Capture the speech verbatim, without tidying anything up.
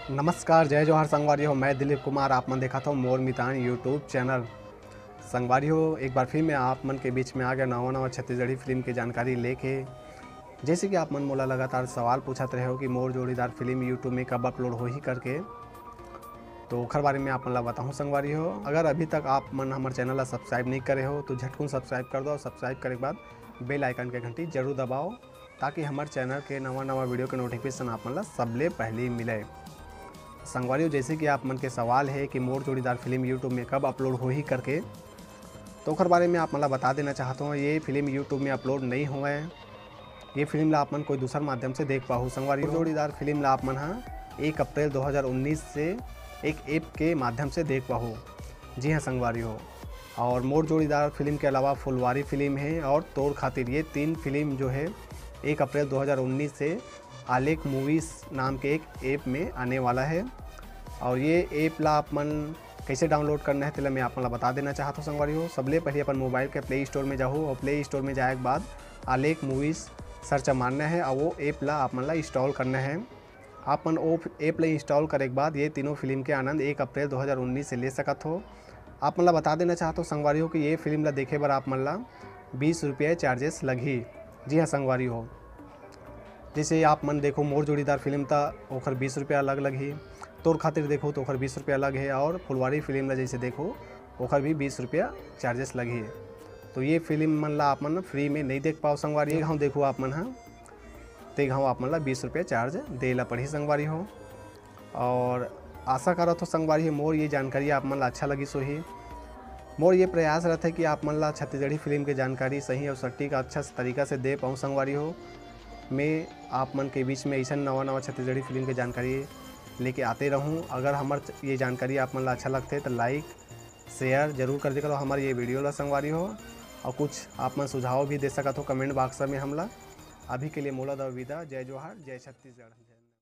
नमस्कार, जय जोहार संगवारी हो, मैं दिलीप कुमार, आप मन देखत हो मोर मितान YouTube चैनल। संगवारी हो, एक बार फिर मैं आप मन के बीच में आ गया नवा नवा छत्तीसगढ़ी फिल्म के जानकारी लेके। जैसे कि आप मन मोला लगातार सवाल पूछत रहे हो कि मोर जोड़ीदार फिल्म YouTube में कब अपलोड होही करके, तो ओखर बारे में आप मन ला बताहूँ संगवारी हो। अगर अभी तक आप मन हमर चैनल ला सब्सक्राइब नहीं करे हो तो झटकुन सब्सक्राइब कर दो, और सब्सक्राइब करे के बाद बेल आइकन के घंटी जरूर दबाओ, ताकि हमर चैनल के नवा नवा वीडियो के नोटिफिकेशन आप मन ला सबले पहले मिले। संगवारी हो, जैसे कि आप मन के सवाल है कि मोर जोड़ीदार फिल्म YouTube में कब अपलोड होही करके, तो ओखर बारे में आप मन ला बता देना चाहत हूँ, ये फिल्म YouTube में अपलोड नहीं हुआ है। ये फिल्म ला आप मन कोई दूसर माध्यम से देख पाहू संगवारी हो। जोड़ीदार फिल्म ला आप मन हा एक अप्रैल दो हज़ार उन्नीस से एक ऐप के माध्यम से देख पाहू। जी हाँ संगवारी हो, और मोर जोड़ीदार फिल्म के अलावा फुलवारी फिल्म है और तोर खातिर, ये तीन फिल्म जो है एक अप्रैल दो हज़ार उन्नीस से आलेख मूवीज नाम के एक ऐप में आने वाला है। और ये ऐप ला आप मन कैसे डाउनलोड करना है, तेला मैं आप मन ला बता देना चाहत हूँ संगवारी हो। सबले पहले अपन मोबाइल के प्ले स्टोर में जाहू और प्ले स्टोर में जाए के बाद आलेख मूवीज सर्च मारना है और वो ऐप ला आप मन ला इंस्टॉल करना है। आप मन वो ऐप ला इंस्टॉल करे के बाद ये तीनों फिल्म के आनंद एक अप्रैल दो हज़ार उन्नीस से ले सकत हो। आप मन ला बता देना चाहत हो संगवारी हो कि ये फिल्म ला देखे बर आप मन ला बीस रुपया चार्जेस लगही। जी हाँ संगवारी हो, जैसे आप मन देखो मोर जोड़ीदार फिल्म, त ओखर बीस रुपया अलग लगही। तोर खातिर देखो तो ओखर बीस रुपया अलग है, और फुलवारी फिल्म ला जैसे देखो, ओखर भी बीस रुपया चार्जेस लगही। तो ये फिल्म मन ला आप मन फ्री में नहीं देख पाओ संगवारी। ये घाव देखो आप मन हा, ते घाव आप मन ला बीस रुपया चार्ज दे ला पड़ही संगवारी हो। और आशा करत हो संगवारी हो, मोर ये जानकारी आप मन ला अच्छा लगिस होही। मोर ये प्रयास रहथे कि आप मन ला छत्तीसगढ़ी फिल्म के जानकारी सही और सटीक अच्छा तरीका से दे पाऊँ संगवारी हो। मैं आप मन के बीच में ऐसा नवा नवा छत्तीसगढ़ी फिल्म के जानकारी लेके आते रहूँ। अगर हमर ये जानकारी आप मन ला अच्छा लगथे तो लाइक शेयर जरूर कर दे करो हमारे ये वीडियो ला संगवारी हो, और कुछ आप मन सुझाव भी दे सकत हो कमेंट बॉक्स में हमला। अभी के लिए मोला दव विदा। जय जोहार, जय छत्तीसगढ़।